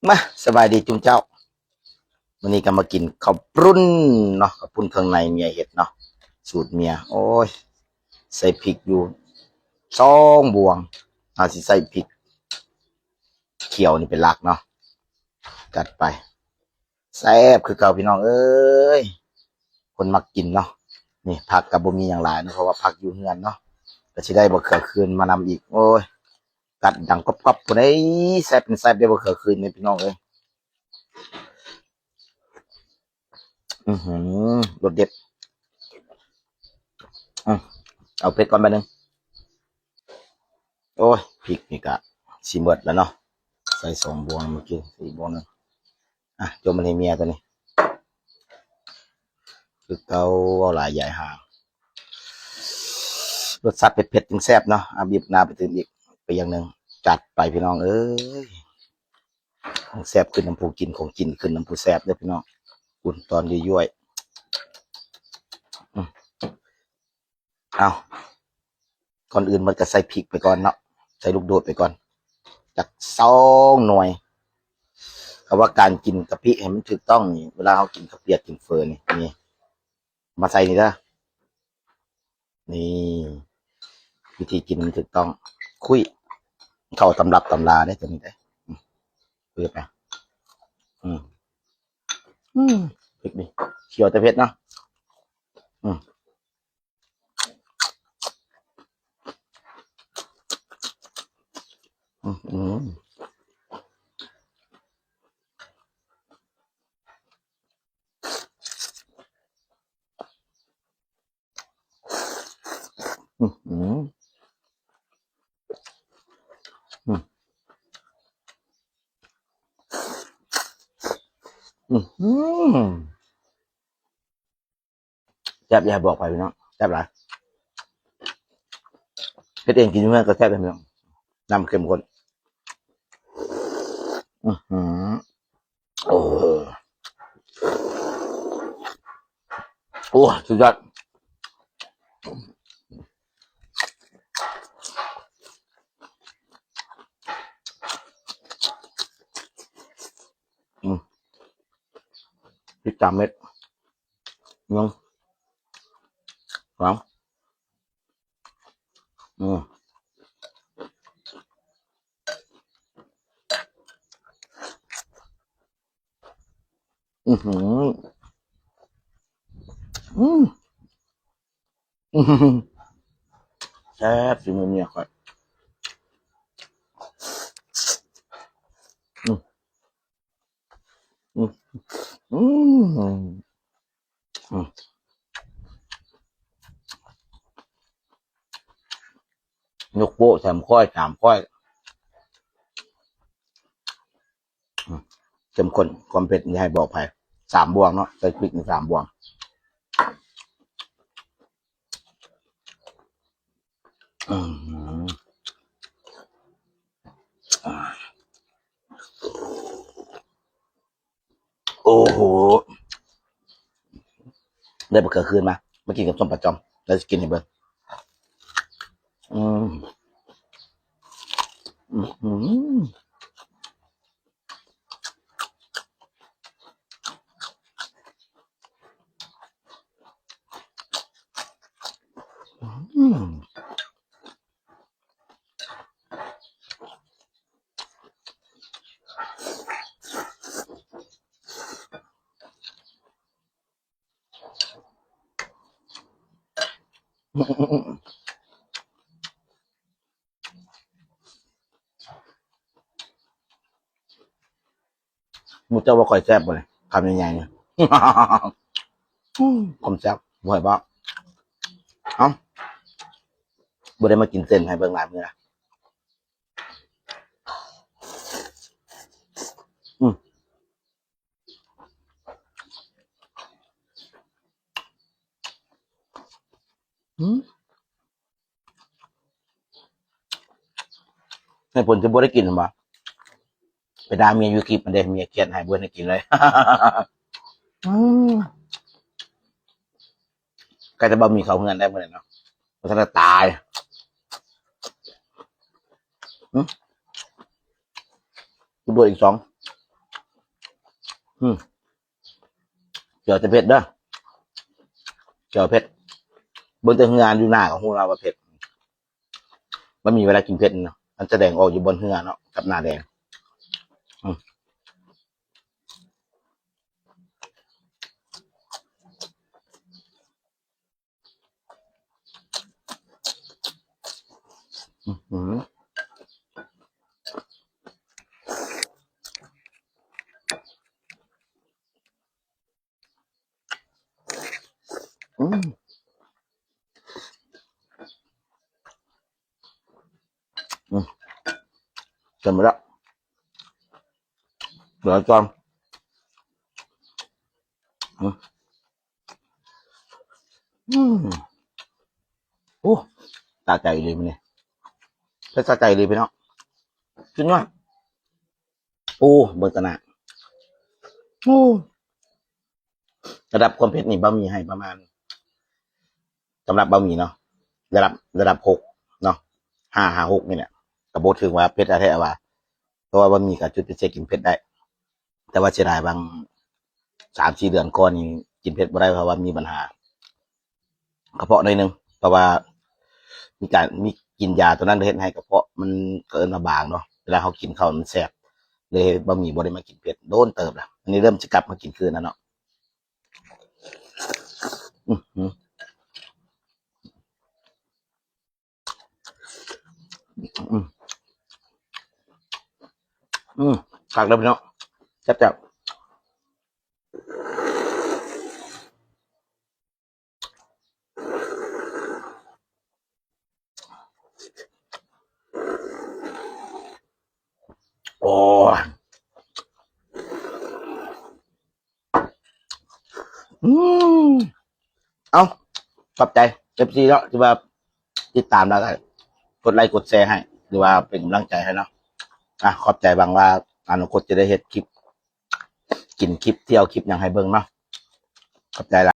ມາ ສະບາຍດີຈຸມເຈົ້າ. ມື້ນີ້ກໍມາກິນເຂົ້າປຸ້ນເນາະ, ເຂົ້າປຸ້ນເຄື່ອງໃນເມຍເຮັດເນາະ, ສູດເມຍ. ໂອ້ຍ ໃສ່ພິກຢູ່ສອງບ່ວງ, ເຮົາຊິໃສ່ພິກຂຽວນີ້ເປັນຫຼັກເນາະ. ຈັດໄປ. ແຊບຄືເກົ່າພີ່ນ້ອງເອີຍ, ຄົນມັກກິນເນາະ. ນີ້ຜັກກໍບໍ່ມີຫຍັງຫຼາຍເນາະ ເພາະວ່າຜັກຢູ່ເຮືອນເນາະ, ກໍຊິໄດ້ບັກເຂືອຂືນມານຳອີກ. ໂອ້ຍ ກັດດັງກອບໆ ພຸ້ນເດ້. ແຊບເປັນແຊບເດ້ ບັກເຂືອຂືນນີ້ພີ່ນ້ອງເອີຍ. ອືຫື ລົດເດັດ. ອື ເອົາເຜັດກ່ອນບາດໜຶ່ງ. ໂອ້ຍ ພິກນີ້ກະຊິໝົດແລ້ວເນາະ, ໃສ່ສອງບ່ວງ ເມື່ອກີ້ສີ່ບ່ວງໜຶ່ງ. ອ່ະ ຈົ່ມມັນໃຫ້ເມຍຕົວນີ້. ຄືເກົ່າ ເວົ້າຫຼາຍຢາຍຫ່າງ. ລົດຊາດເຜັດໆ ຈຶ່ງແຊບເນາະ. ອ່ະ ບີບໜ້າໄປຕື່ມອີກ ໄປຢ່າງໜຶ່ງ. ຈັດໄປພີ່ນ້ອງເອີຍ. ຂອງແຊບຂຶ້ນນຳຜູ້ກິນ, ຂອງກິນຂຶ້ນນຳຜູ້ແຊບເດີພີ່ນ້ອງ. ອຸ່ນຕອນຢ້ວຍໆ. ອືມ ເອົາ ກ່ອນອື່ນໝົດກໍໃສ່ພິກໄປກ່ອນເນາະ, ໃສ່ລູກໂດດໄປກ່ອນ ຈັກສອງໜ່ວຍ. ເພາະວ່າການກິນກະປິໃຫ້ມັນຖືກຕ້ອງນີ້ ເວລາເຮົາກິນເຂົ້າປຽກກິນເຝີນີ້ ນີ້ ມາໃສ່ນີ້ເດີ. ນີ້ ວິທີກິນມັນຖືກຕ້ອງ. ຄຸຍ ເຂົ້າຕຳລັບຕຳລາເດ້ຕົວນີ້ເດ້. ອືມ ເປີດໄປ. ອືມ ອືມ ເຜັດນີ້ ຂຽວແຕ່ເຜັດເນາະ. ອືມ ອືມ ອືມ ອືມ ອືມ ອືມ ແຊບຢ່າບອກໃຜພີ່ນ້ອງ, ແຊບຫຼາຍ. ເຮັດເອງກິນຢູ່ເຮືອນກໍແຊບເດ້ພີ່ນ້ອງ, ນ້ຳເຂັ້ມຂຸ້ນ. ອືຫື ໂອ້ ໂອ້ ສຸດຍອດ. ອືມ ອີກສາມເມັດ. ໜຶ່ງ ສອງ ອືມ ອືຫື ອືມ ອືມ ແຊບ ສີມືເມຍຂ້ອຍ. ອືມ ອືມ ອືມ ອືມ ຍົກໂປ້ແຖມຄ້ອຍ ສາມຄ້ອຍ. ອືມ ເຂັ້ມຂຸ້ນ ຄວາມເຜັດຢ່າໃຫ້ບອກໃຜ. ສາມບ່ວງເນາະ, ໃສ່ພິກນີ້ສາມບ່ວງ. ອືມ ໂອ້ໂຫ ໄດ້ບັກເຂືອຂືນມາ ມາກິນກັບສົ້ມປາຈ່ອມ ແລ້ວຊິກິນໃຫ້ເບິ່ງ. ອືມ ອືມ ອືມ ໝູ່ເຈົ້າວ່າຂ້ອຍແຊບບໍ່ນີ້? ຄຳໃຫຍ່ໆນີ້ ຄວາມແຊບ ບໍ່ໃຫ້ບອກ. ເອົ້າ ບໍ່ໄດ້ມາກິນເສັ້ນໃຫ້ເບິ່ງຫຼາຍມື້ລະ. ອືມ ອືມ ໃຫ້ຜົນທີ່ບໍ່ໄດ້ກິນ ເຫັນບໍ່? ໄປດ່າເມຍຢູ່ຄລິບມັນເດ້ ເມຍຄຽດໃຫ້ບໍ່ໄດ້ກິນເລີຍ. ອືມ ໃກ້ແຕ່ບໍ່ມີເຂົ້າເຮືອນໄດ້ມື້ນີ້ເນາະ ບໍ່ທັນໄດ້ຕາຍ. ຫຶ ກິນເບີດອີກສອງ ອືມ ແຈ່ວແຕ່ເຜັດເດີ ແຈ່ວເຜັດ. ເບິ່ງແຕ່ເຫື່ອຢູ່ໜ້າກໍຮູ້ແລ້ວວ່າເຜັດ. ບໍ່ມີເວລາກິນເຜັດເນາະ ມັນສະແດງອອກຢູ່ບ່ອນເຫື່ອເນາະ ກັບໜ້າແດງ. ອືມ. ອືມ ອືມ ອືມ ເຕັມແລ້ວ ເຫຼືອຈອມ ອືມ. ອືມ ໂອ້ ສະໃຈອີ່ຫຼີມື້ນີ້ ເປັນສະໃຈອີ່ຫຼີພີ່ນ້ອງ ສຸດຍອດ. ໂອ້ ເບິ່ງຕາໜ້າ ໂອ້ ລະດັບຄວາມເຜັດນີ້ ບະໝີ່ໃຫ້ປະມານ ສຳລັບບະໝີ່ເນາະ ລະດັບ ລະດັບຫົກເນາະ ຫ້າ ຫ້າ ຫົກນີ້ແຫຼະ ກໍບໍ່ຖືວ່າເຜັດແທ້ໆວ່າ ເພາະວ່າບະໝີ່ກໍຈຸດພິເສດກິນເຜັດໄດ້. ແຕ່ວ່າເສຍດາຍ ບາງສາມສີ່ເດືອນກ່ອນນີ້ກິນເຜັດບໍ່ໄດ້ ເພາະວ່າມີບັນຫາກະເພາະໜ້ອຍໜຶ່ງ ເພາະວ່າມີການ ມີກິນຢາຕົວນັ້ນ ເຮັດໃຫ້ກະເພາະມັນ ເຂົາເອີ້ນວ່າບາງເນາະ ເວລາເຮົາກິນເຂົ້າມັນແສບ ເລີຍເຮັດໃຫ້ບະໝີ່ບໍ່ໄດ້ມາກິນເຜັດ ໂດນເຕີບລະ. ອັນນີ້ເລີ່ມຊິກັບມາກິນຄືນແລ້ວເນາະ. ອື ອືມ ອືມ ຄັກເດີພີ່ນ້ອງ ແຊບໆ. ໂອ້ຍ ອືມ ເອົ້າ ຂອບໃຈ ເອັຟຊີ ເນາະ ທີ່ວ່າຕິດຕາມ ແລ້ວກໍກົດໄລກົດແຊໃຫ້ ຫຼືວ່າເປັນກຳລັງໃຈໃຫ້ເນາະ. ອ່ະ ຂອບໃຈ ຫວັງວ່າອະນາຄົດຈະໄດ້ເຮັດຄລິບກິນ ຄລິບທ່ຽວ ຄລິບຫຍັງໃຫ້ເບິ່ງເນາະ. ຂອບໃຈຫຼາຍ.